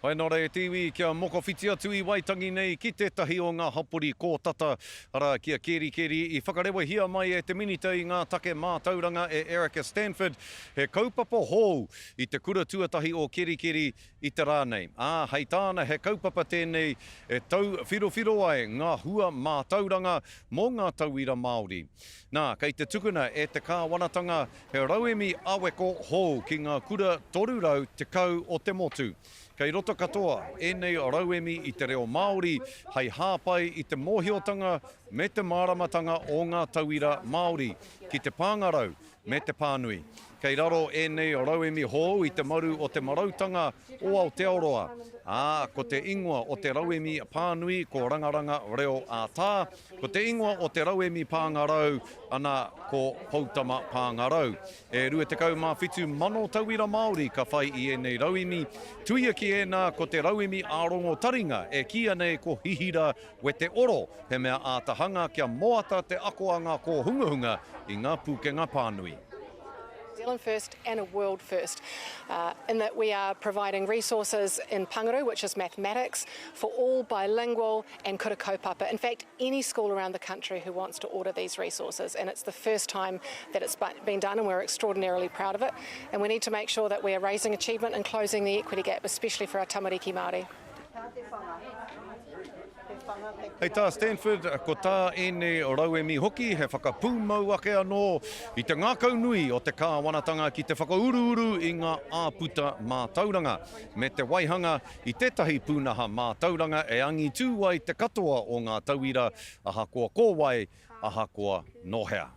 Haina e te iwi kia mokowhiti atu i Waitangi nei ki tētahi o ngā hapori kōtata, arā, ki a Kerikeri, i whakarewahia mai e te Minita i ngā take mātauranga e Erica Stanford he kaupapa hou i te kura tuatahi o Kerikeri i te rā nei. Ā, hei tāna he kaupapa tēnei e tauwhirowhiro ai ngā hua mātauranga mō ngā tauira Māori. Nā, kei te tukuna e te kāwanatanga He rauemi aweko hou ki ngā kura 310 o te motu. Kei roto katoa ēnei rauemi i te reo Māori hei hāpai i te mōhiotanga me te māramatanga o ngā tauira Māori ki te pāngarau me te pānui. Kei raro ēnei rauemi hou i te maru o Te Marautanga o Aotearoa, ā, ko te ingoa o te rauemi pānui ko Rangaranga Reo ā-Tā, Ko te ingoa o te rauemi pāngarau, ana, ko Poutama Pāngarau. E 27 mano tauira Māori ka whai i ēnei rauemi. Tuia ki ēnā ko te rauemi ā-rongo taringa e kīia nei ko Hihira Wete Oro, he mea āta hanga kia moata te ako a ngā kōhungahunga i ngā pūkenga pānui. Zealand first and a world first in that we are providing resources in Panguru, which is mathematics, for all bilingual and kura kaupapa. In fact, any school around the country who wants to order these resources, and it's the first time that it's been done, and we're extraordinarily proud of it. And we need to make sure that we are raising achievement and closing the equity gap, especially for our tamariki Māori. Hei tā Stanford, ko tā ēnei rauemi hoki he whakapūmau ake anō i te ngākaunui o te kāwanatanga ki te whakauruuru i ngā āputa mātauranga, me te waihanga i tētahi pūnaha mātauranga e angitū ai te katoa o ngā tauira, ahakoa ko wai, ahakoa nō hea.